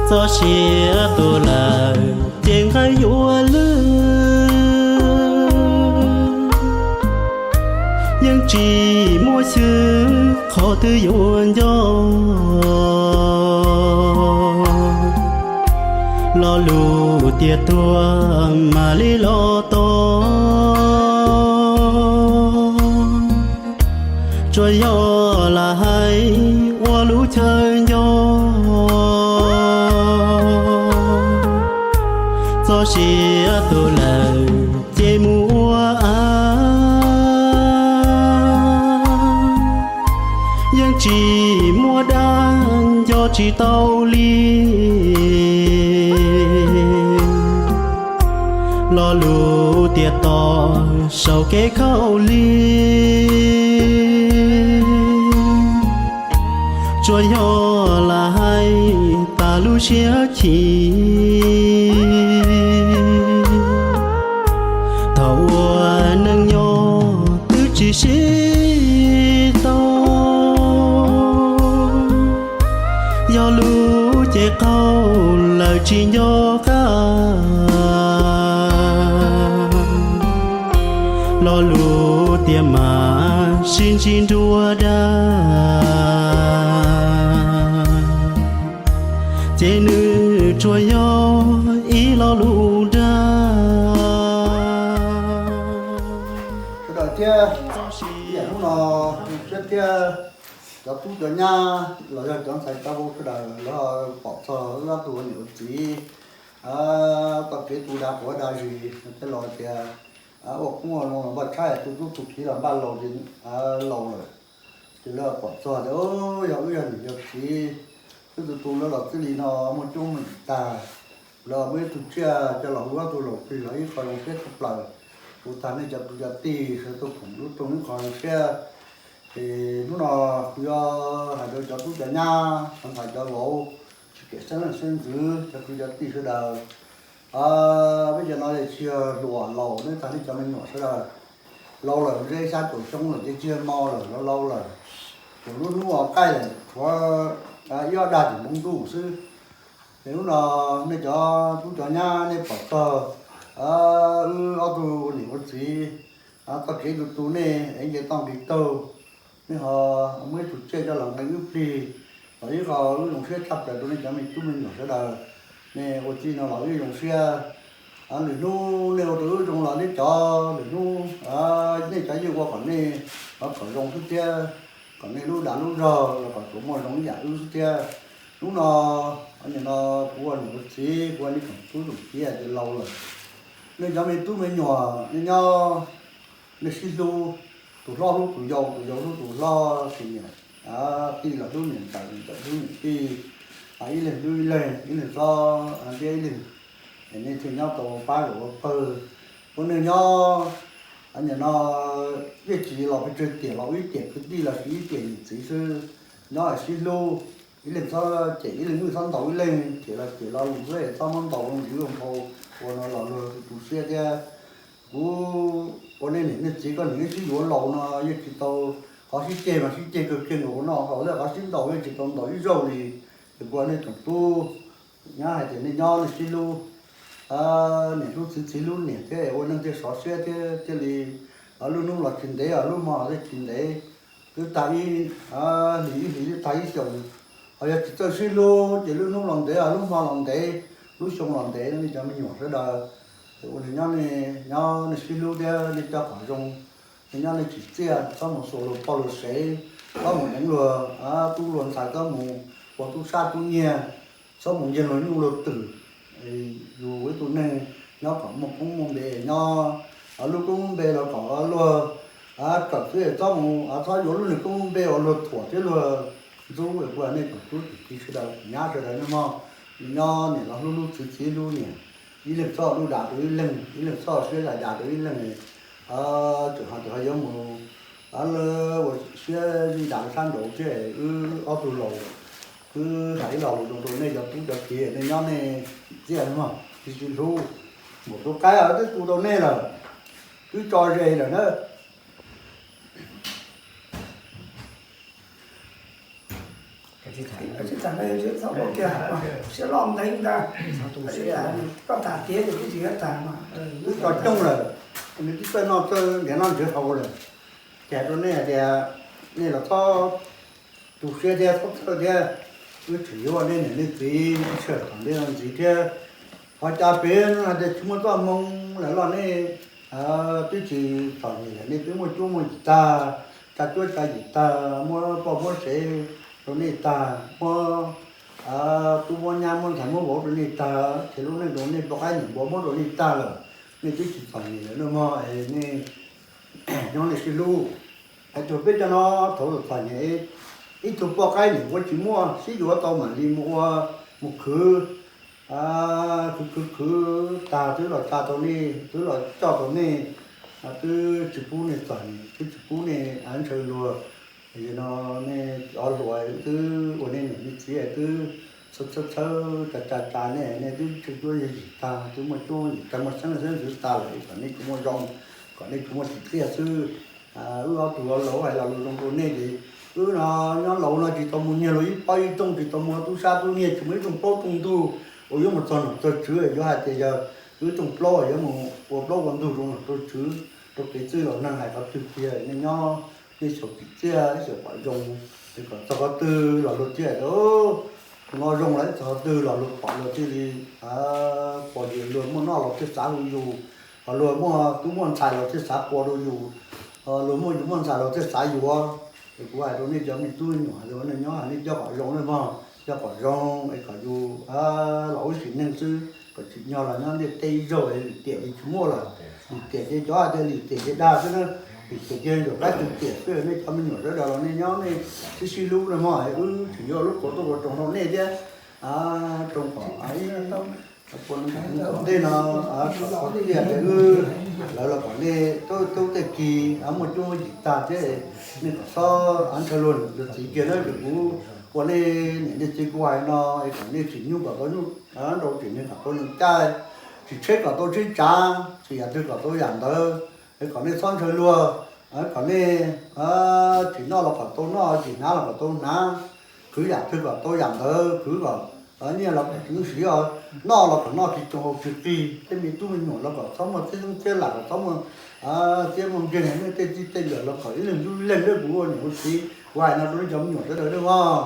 Txoj sia tu lawm ces nqaij yuav lwj, yeej tsis muaj xyw qhov twg yuav nco. Lo lus tias tuag mam li los tos, tsuas yog lam hais ua lub chaw nco. Txoj sia tu lawm ces mus ua av, yeej tsis muaj dab nco tsis tau li. Lo lus tias tos saum kev khaub lig, tsuas yog lam hais tas lub siab chim. Thaum ua neej nyob twb tsis sib tau, yog lub cev qaug lawm tsis nco qab. Lo lus tias mam sib ntsib nruab dab, ces nws tsuas yog ib lo lus dag. Sawv daws thiab, hnub no thiab thiab cov tub cov nyab los yog cov ntxhais cov vauv sawv daws lawv pom txog wb ob tug ua niam ua txiv txoj kev tu dag quav dag zis, thiaj los tias ua qoob ua loo los npaj tshaib, tu tub tu kiv los npaj laus, laus lawm. Ces lawv pom txog tias yog wb yog niam yog txiv, wb tus tus lawv los txij li no muaj coob muaj yim tag, lawv muaj ib tug tsiaj coj los hu ob tug laus plig los ib qho zoo siab tshaj plaws. Kuv tag nej cov kwv cov tij sawv daws tuaj khoom lub rooj ib qho zoo siab. Ces hnub no kuv yuav hais rau cov tub cov nyab, cov ntxhais cov vauv, tsis kheev xeeb leej xeeb ntxwv, cov kwv cov tij sawv daws, peb cov no tsis yog hluas laus, nej tag nej cov me nyuam sawv daws laus lawm, zeb xya caum xyoo lawm ces tsis yog mo lawm, laus laus lawm. Thaum lub hnub qaij lawm tshuav ib ob dag tim npoo ntuj xwb. Ces hnub no nej cov tub cov nyab nej pom txog wb ob tug ua niam ua txiv txoj kev tu tu nej es nce toj nqis taug, nej ho muaj ib tug tsiaj coj los nqee wb plig los ib qho wb zoo siab tshaj plaws rau nej cov me tub me nyuam sawv daws. Nej ua txij no los wb zoo siab. Lwm hnub nej ua rau wb zoo los nej cov, lwm hnub nej cov yeej ua kom nej, kom zoo xwb thiab, kom nej lub dag lub zog los kom tsuas muaj zoo ib yam wb xwb thiab. Hnub no, nim no kuv ua niam ua txiv, kuv ua nej tsoom tub tsoom kiv ces laus lawm. Nej cov me tub me nyuam nej nyob, nej sib hlub, tus hlob hlub tus yau, tus yau hlub tus hlob, tus niam tij los hlub niam ntxawm, niam ntxawm hlub niam tij, ib leeg hlub ib leeg, ib leeg txhob ntiab ib leeg, es nej thiaj nyob tau pab zaum ua pawg. Ua neeg nyob, nim no yeej tsis los pes tsawg tiam los ua ib tiam kwv tij los sis ib tiam niam txiv xwb, nyob sib hlub, ib leeg txhob cem ib leeg, ib leeg txhob ntaus ib leeg, cem los cem lo lus xwb, txhob muab ntaus zoo ntxiv zoo nphau, ua no los luag tu siab thiab. Kuv ua nej niam nej txiv, koj niam nej sib yuav laus no yeej tsis tau, qhov sib ceg mas sib ceg kawg kiag nkaus hauv no, hauv lawm qhov sib ntaus yeej tsis tau ntaus ib zaug li. Ces kuv ua nej tsoom tub nyab hais tias nej nyob nej sib hlub, niam hlub txiv, txiv hlub niam thiab, ua neeg thiaj sov siab thiab thiaj li, lub hnub los tsis ntev, lub hmo los thiaj tsis ntev. Twb tag ib hlis, ib hlis twb tag ib xyoos, ho yog tsis txawj sib hlub ces lub hnub los ntev, lub hmo los ntev, lub xyoo los ntev, nej cov me nyuam sawv daws, ua neeg nyob nej nyob nej sib hlub thiab nej coj qhov zoo, nej nyob nej tsim txiaj, txhob mus xuas luag poj luag sev, txhob mus deev luag tub luag ntxhais, txhob mus ua tub sab tub nyiag, txhob mus nyiag luag nyuj luag twm. Yus ua ib tug neeg nyob kom muaj koob muaj npe nyob, lub koob lub npe los kom luag kawm xwb, txhob mus, txhob yuav lub niag koob lub npe uas luag thuam thiab luag ntxub. Kuv ua nej tsoom tub tsoom kiv sawv daws, nyab sawv daws nej mog, nyob niam los hlub hlub txiv, txiv hlub niam, ib leeg txhob lub dag rau ib leeg, ib leeg txhob siab zam das rau ib leeg. Tseem ho, tseem ho yuav mus ua siab zis das rau sab nraud thiab. Wb ob tug laus, wb hais ib lo lus zoo rau nej cov tub cov kiv, nej nyob nej tsim txiaj mog, tsis tsis hlub. Npaum tus qaib twb tu tau nej lawm, twb tso ze lawm na. Tsis tas, txhob ua kiag, siab loj ntev ntag. Koj tham tiav ces twb tsis yuav tag mas. Wb tso coob lawm, nws twb txawj noj txawj nrhiav noj nrhiav haus lawm. Ces hais rau nej hais tias nej los txhob tu siab thiab txhob txhawj thiab. Wb tseem yuav nej niam nej txiv tshaj tom ntej no ntxiv thiab. Qhov cas peb hais tias tsis muaj txoj hmoo lawm los nej twb tsis txom nyem lawm, nej twb muaj cuab muaj yim tag, tsa cuab tsa yim tag, muab poj muab sev rau nej tag, muab tub muab nyab muab ntxhais muab vauv rau nej tag, ces lub neej rau nej poj qaib niam npua muab rau nej tag lawm, nej twb tsis txom nyem lawm no mog, nej nyob nej sib hlub. Hais tias peb cov no thaum txom nyem, ib tug poj qaib niam npua tsis muaj, sib yuav tau mam li mus ua, mus khwv, khwv khwv khwv tag twb los tsa tau nej, twb los coj tau nej, twb tsis pub nej txom nyem, twb tsis pub nej ntshaw luag. No nej cov hluas twb ua nej niam nej txiv twb txhawb txhawb tsa tsa tsa nej, nej twb tsa cuab yim tag, twb muaj cuab yim tag, muaj xeeb xeeb ntxwv tag lawm, kom nej tsis muaj zoo, kom nej tsis muaj tsim txiaj xwb. Wb ob tug laus hais los lus zoo rau nej ces wb no nyob laus no tsis tau mus nyiag luag ib pob ib tooj, tsis tau mus tub sab tub nyiag, tsis muaj ib rooj plaub rooj ntug uas yuav mus txog nom txog tswv yuav hais tias yog wb rooj plaub yuav mus ua plaub ua ntug rau nom rau tswv, rau kev txwj laus neeg hais qhov twg tiag. Nej nyob nej xyaum tsim txiaj xyaum kom zoo, es kom txog qhov twg los luag thiaj tias tus no zoo lawm, txog qhov twg los luag pom luag thiaj li pom yus, luag muaj noj los thiaj xav hu yus, ho luag muaj tub muaj ntxhais los thiaj xav qua rau yus, ho luag muaj yus muaj ntxhais los thiaj xav yuav. Es kuv hais rau nej cov me tub me nyuam hais tias nej nyob nej coj kom zoo nej mog, coj kom zoo es kom yus los ua sim neej xwb, kom tsim nyog los nyob ntiaj teb ib zaug es lim tiam ces tsis muaj lawm. Lim tiam ces cov hais tias lim tiam ces dag xwb na, lim tiam ces zaum qab tw tiam xwb. Nej cov me nyuam sawv daws los nej nyob nej sib sib hlub nej mog, wb tseem yuav lub qhov tuaj ua roos rau nej thiab, roos kom ib ntej no kom qhov tiag tias wb lawv los kom nej tub tej kis muaj cuab muaj yim tag thiab, nej kom txhob ntshaw luag niam luag txiv kiag na. Ces kuv ua nej niam nej txiv kuv hais no es kom nej tsim nyog kom tau nyuj nrau, tsim nyog kom tau neeg caij, tsim tsheb kom tau tsheb tsav, tsim yam twg kom tau yam ntawd, es kom nej txhob ntshaw luag, kom nej tsim noj los kom tau noj, tsim hnav los kom tau hnav, khwv yam twg kom tau yam ntawd, khwv kom nyiaj los kom tsis siv, noj los kom noj tsis tsoo haus tsis qig, tej me tub me nyuam los kom txhob muaj txiab xeeb txiab lam, kom txhob muaj txiab muaj nkeeg, nej tej txij tej nkawm los kom ib leeg ib leeg, kuv ua niam ua txiv kuv hais no rau nej cov me nyuam sawv daws nej mog.